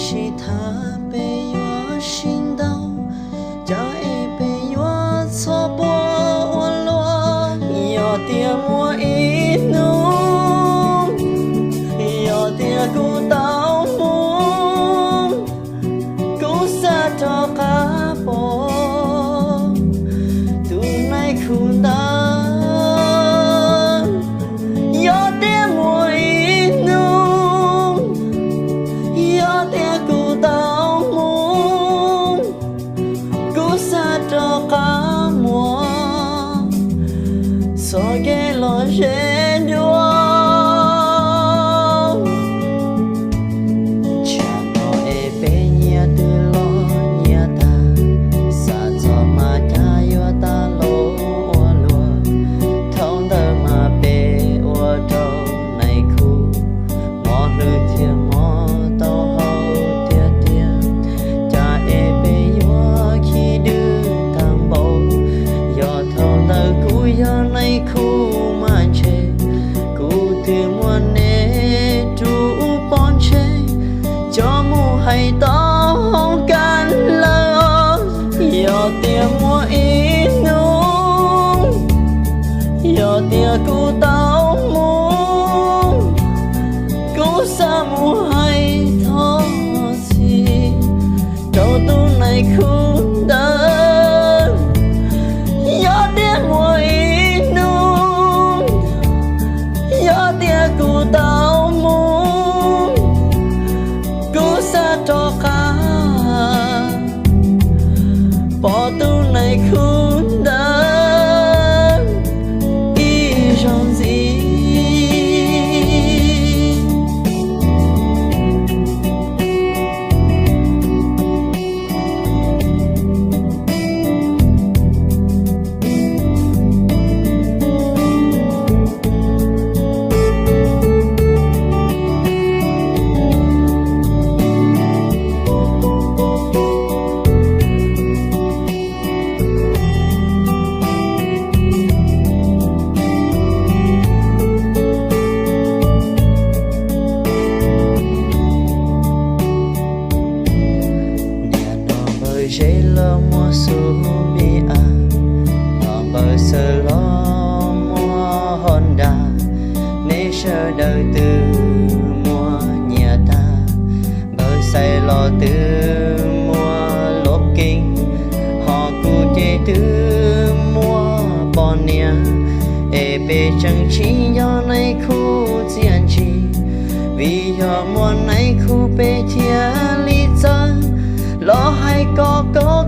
Tsis tas peb yuav sib ntaus, cas es peb yuav txhob puas ua luaj. Yog tias muaj ib hnub, yog tias kuv tau mus, kuv xav rov qab pom tus nais khu ntawd. Yog tias muaj ib hnub, yog tias kuv tau mus, kuv xav rov qab muab txoj kev lom zem dua. Tsam no es peb nyias twb los nyias tag, xav txog mas cas yuav tas los ua luaj. Thaum ntawd mas peb ua rau nais khu mob hlwb thiab mob taub hau tiag tiag. Cas es peb yuav khib dwb tag npaum. Yog thaum ntawd kuv yog nais khu mas ntshe kuv twb muab neb rub pov tseg, coj mus hais tau hauv kas lawm. Yog tias muaj ib hnub, yog tias kuv tau mus, kuv xav mus hais thov txim rau tus nais khu ntawd. Yog tias muaj ib hnub, yog tias kuv tau mus, kuv xav rov qab pom tus nais khu ntawd ib zaug ntxiv. Niaj no npawg Zeb los muaj Xub Mis As, los npawg Xawm los muaj Hos Nras, neb sawv daws twb muaj nyias tag. Npawg Xais los twb muaj Los Kees, hos kuv ces twb muaj poj niam. Es peb tseem tsis yog nais khu txiaj ntsig, vim yog muaj nais khu peb thiaj li txawj los hais kom koj